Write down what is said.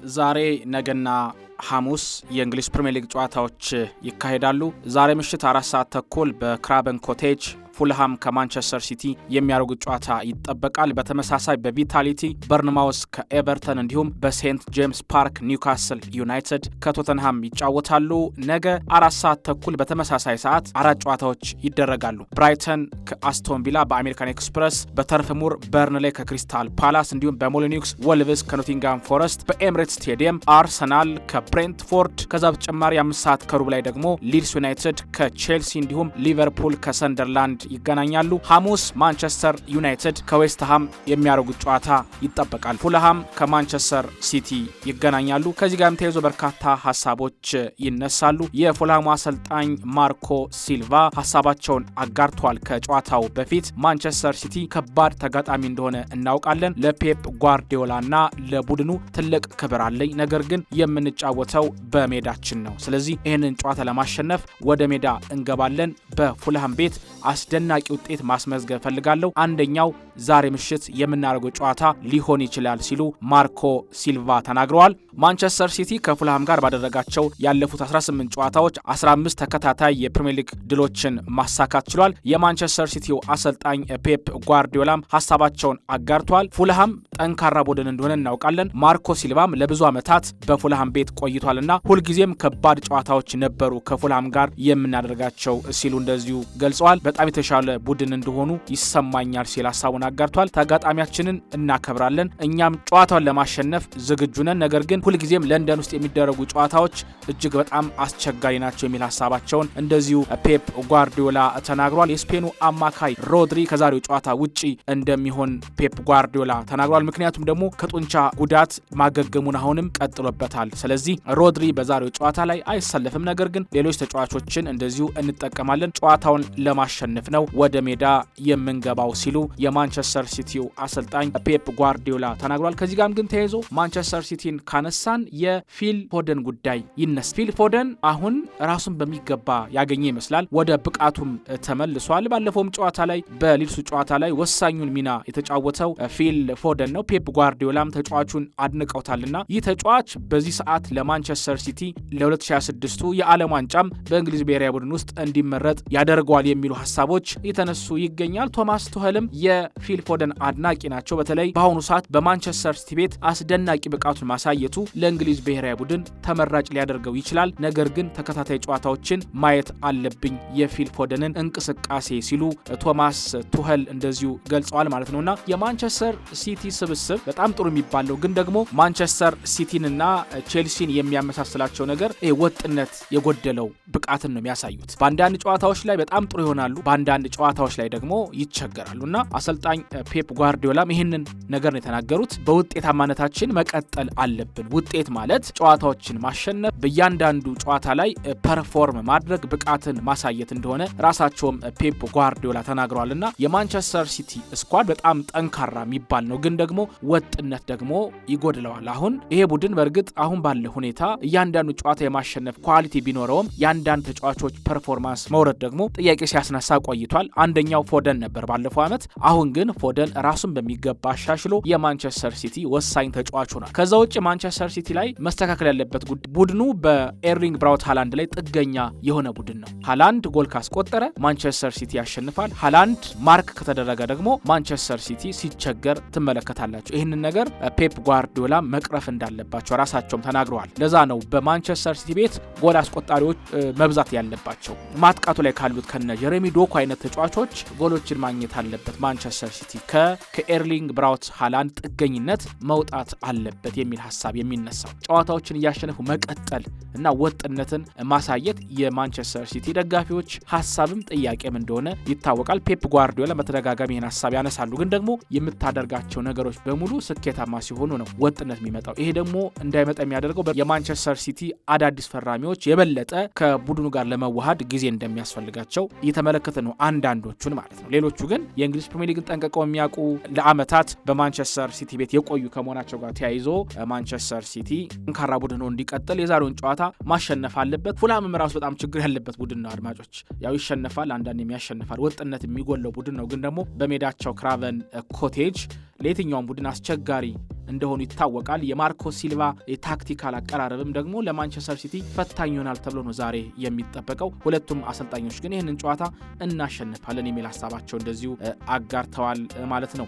ዛሬ፣ ነገና ሐሙስ የእንግሊዝ ፕሪምየር ሊግ ጨዋታዎች ይካሄዳሉ። ዛሬ ምሽት 4:30 በክራቨን ኮቴጅ ፉልሃም ከማንቸስተር ሲቲ የሚያደርጉት ጨዋታ ይጠበቃል። በተመሳሳይ በቪታሊቲ በርንማውስ ከኤቨርተን እንዲሁም በሴንት ጄምስ ፓርክ ኒውካስል ዩናይትድ ከቶተንሃም ይጫወታሉ። ነገ 4:30 በተመሳሳይ ሰዓት አራት ጨዋታዎች ይደረጋሉ። ብራይተን ከአስቶን ቪላ በአሜሪካን ኤክስፕረስ፣ በተርፍ ሙር በርንሌይ ከክሪስታል ፓላስ እንዲሁም በሞሊኒክስ ወልቭስ ከኖቲንጋም ፎረስት፣ በኤምሬትስ ስቴዲየም አርሰናል ከብሬንትፎርድ፣ ከዛ በተጨማሪ 5:15 ላይ ደግሞ ሊድስ ዩናይትድ ከቼልሲ እንዲሁም ሊቨርፑል ከሰንደርላንድ ይገናኛሉ። ሐሙስ ማንቸስተር ዩናይትድ ከዌስትሃም የሚያደርጉት ጨዋታ ይጠበቃል። ፉልሃም ከማንቸስተር ሲቲ ይገናኛሉ። ከዚህ ጋርም ተያይዞ በርካታ ሀሳቦች ይነሳሉ። የፉልሃሙ አሰልጣኝ ማርኮ ሲልቫ ሀሳባቸውን አጋርተዋል። ከጨዋታው በፊት ማንቸስተር ሲቲ ከባድ ተጋጣሚ እንደሆነ እናውቃለን። ለፔፕ ጓርዲዮላና ለቡድኑ ትልቅ ክብር አለኝ። ነገር ግን የምንጫወተው በሜዳችን ነው። ስለዚህ ይህንን ጨዋታ ለማሸነፍ ወደ ሜዳ እንገባለን። በፉልሃም ቤት አስደናቂ ውጤት ማስመዝገብ እፈልጋለሁ። አንደኛው ዛሬ ምሽት የምናደርገው ጨዋታ ሊሆን ይችላል ሲሉ ማርኮ ሲልቫ ተናግረዋል። ማንቸስተር ሲቲ ከፉልሃም ጋር ባደረጋቸው ያለፉት 18 ጨዋታዎች 15 ተከታታይ የፕሪምየር ሊግ ድሎችን ማሳካት ችሏል። የማንቸስተር ሲቲው አሰልጣኝ ፔፕ ጓርዲዮላም ሀሳባቸውን አጋርተዋል። ፉልሃም ጠንካራ ቡድን እንደሆነ እናውቃለን። ማርኮ ሲልቫም ለብዙ ዓመታት በፉልሃም ቤት ቆይቷልና ሁልጊዜም ከባድ ጨዋታዎች ነበሩ ከፉልሃም ጋር የምናደርጋቸው ሲሉ እንደዚሁ ገልጸዋል። በጣም የተሻለ ቡድን እንደሆኑ ይሰማኛል ሲል ሀሳቡን አጋርቷል። ተጋጣሚያችንን እናከብራለን፣ እኛም ጨዋታውን ለማሸነፍ ዝግጁ ነን። ነገር ግን ሁልጊዜም ለንደን ውስጥ የሚደረጉ ጨዋታዎች እጅግ በጣም አስቸጋሪ ናቸው የሚል ሀሳባቸውን እንደዚሁ ፔፕ ጓርዲዮላ ተናግሯል። የስፔኑ አማካይ ሮድሪ ከዛሬው ጨዋታ ውጪ እንደሚሆን ፔፕ ጓርዲዮላ ተናግሯል። ምክንያቱም ደግሞ ከጡንቻ ጉዳት ማገገሙን አሁንም ቀጥሎበታል። ስለዚህ ሮድሪ በዛሬው ጨዋታ ላይ አይሰለፍም። ነገር ግን ሌሎች ተጫዋቾችን እንደዚሁ እንጠቀማለን፣ ጨዋታውን ለማሸነፍ ነው ወደ ሜዳ የምንገባው ሲሉ የማንቸስተር ሲቲው አሰልጣኝ ፔፕ ጓርዲዮላ ተናግሯል። ከዚህ ጋርም ግን ተያይዞ ማንቸስተር ሲቲን ካነሳን የፊል ፎደን ጉዳይ ይነሳል። ፊል ፎደን አሁን ራሱን በሚገባ ያገኘ ይመስላል። ወደ ብቃቱም ተመልሷል። ባለፈውም ጨዋታ ላይ፣ በሊድሱ ጨዋታ ላይ ወሳኙን ሚና የተጫወተው ፊል ፎደን ነው። ፔፕ ጓርዲዮላም ተጫዋቹን አድንቀውታልና ይህ ተጫዋች በዚህ ሰዓት ለማንቸስተር ሲቲ ለ2026ቱ የዓለም ዋንጫም በእንግሊዝ ብሔራዊ ቡድን ውስጥ እንዲመረጥ ያደርገዋል የሚሉ ሀሳቦች እየተነሱ ይገኛል። ቶማስ ቱኸልም የፊል ፎደን አድናቂ ናቸው። በተለይ በአሁኑ ሰዓት በማንቸስተር ሲቲ ቤት አስደናቂ ብቃቱን ማሳየቱ ለእንግሊዝ ብሔራዊ ቡድን ተመራጭ ሊያደርገው ይችላል። ነገር ግን ተከታታይ ጨዋታዎችን ማየት አለብኝ የፊል ፎደንን እንቅስቃሴ ሲሉ ቶማስ ቱኸል እንደዚሁ ገልጸዋል ማለት ነውና የማንቸስተር ሲቲ ስብስብ በጣም ጥሩ የሚባለው ግን ደግሞ ማንቸስተር ሲቲንና ቼልሲን የሚያመሳስላቸው ነገር ወጥነት የጎደለው ብቃትን ነው የሚያሳዩት። በአንዳንድ ጨዋታዎች ላይ በጣም ጥሩ ይሆናሉ፣ በአንዳንድ ጨዋታዎች ላይ ደግሞ ይቸገራሉ እና አሰልጣኝ ፔፕ ጓርዲዮላም ይህንን ነገር ነው የተናገሩት። በውጤታማነታችን መቀጠል አለብን። ውጤት ማለት ጨዋታዎችን ማሸነፍ፣ በእያንዳንዱ ጨዋታ ላይ perform ማድረግ፣ ብቃትን ማሳየት እንደሆነ ራሳቸውም ፔፕ ጓርዲዮላ ተናግረዋል እና የማንቸስተር ሲቲ squad በጣም ጠንካራ የሚባል ነው፣ ግን ደግሞ ወጥነት ደግሞ ይጎድለዋል። አሁን ይሄ ቡድን በእርግጥ አሁን ባለ ሁኔታ እያንዳንዱ ጨዋታ የማሸነፍ quality ቢኖረውም የአንዳንድ ተጫዋቾች performance መውረድ ደግሞ ጥያቄ ሲያስነሳ ቆይቷል። አንደኛው ፎደን ነበር ባለፈው ዓመት። አሁን ግን ፎደን ራሱን በሚገባ አሻሽሎ የማንቸስተር ሲቲ ወሳኝ ተጫዋች ሆኗል። ከዛ ውጭ ማንቸስተር ሲቲ ላይ መስተካከል ያለበት ቡድኑ በኤርሊንግ ብራውት ሃላንድ ላይ ጥገኛ የሆነ ቡድን ነው። ሃላንድ ጎል ካስቆጠረ ማንቸስተር ሲቲ ያሸንፋል። ሃላንድ mark ከተደረገ ደግሞ ማንቸስተር ሲቲ ሲቸገር ትመለከታላችሁ። ይህንን ነገር ፔፕ ጓርዲዮላ መቅረፍ እንዳለባቸው ራሳቸውም ተናግረዋል። ለዛ ነው በማንቸስተር ሲቲ ቤት ጎል አስቆጣሪዎች መብዛት ያለባቸው። ማጥቃቱ ላይ ካሉት ከነ ጀሬሚ ዶኩ አይነት ተጫዋቾች ጎሎችን ማግኘት አለበት። ማንቸስተር ሲቲ ከኤርሊንግ ብራውት ሃላንድ ጥገኝነት መውጣት አለበት የሚል ሀሳብ የሚነሳው፣ ጨዋታዎችን እያሸነፉ መቀጠል እና ወጥነትን ማሳየት የማንቸስተር ሲቲ ደጋፊዎች ሀሳብም ጥያቄም እንደሆነ ይታወቃል። ፔፕ ጓርዲዮላ በተደጋጋሚ ይህን ሀሳብ ያነሳሉ። ግን ደግሞ የምታደርጋቸው ነገሮች በሙሉ ስኬታማ ሲሆኑ ነው ወጥነት የሚመጣው። ይሄ ደግሞ እንዳይመጣ የሚያደርገው የማንቸስተር ሲቲ አዳዲስ ፈራሚዎች የበለጠ ከቡድኑ ጋር ለመዋሃድ ጊዜ እንደሚያስፈልጋቸው እየተመለከተ ነው፣ አንዳንዶቹን ማለት ነው። ሌሎቹ ግን የእንግሊዝ ፕሪሚየር ሊግን ጠንቅቀው ጠንቅቀው የሚያውቁ፣ ለአመታት በማንቸስተር ሲቲ ቤት የቆዩ ከመሆናቸው ጋር ተያይዞ ማንቸስተር ሲቲ ጠንካራ ቡድን ሆኖ እንዲቀጥል የዛሬውን ጨዋታ ማሸነፍ አለበት። ፉልሃምም ራሱ በጣም ችግር ያለበት ቡድን ነው። አድማጮች፣ ያው ይሸነፋል፣ አንዳንዴም ያሸንፋል። ወጥነት የሚጎለው ቡድን ነው። ግን ደግሞ በሜዳቸው ክራቨን ኮቴጅ ለየትኛውም ቡድን አስቸጋሪ እንደሆኑ ይታወቃል። የማርኮ ሲልቫ የ tactical አቀራረብም ደግሞ ለማንቸስተር ሲቲ ፈታኝ ይሆናል ተብሎ ነው ዛሬ የሚጠበቀው። ሁለቱም አሰልጣኞች ግን ይህንን ጨዋታ እናሸንፋለን የሚል ሀሳባቸው እንደዚሁ አጋርተዋል ማለት ነው።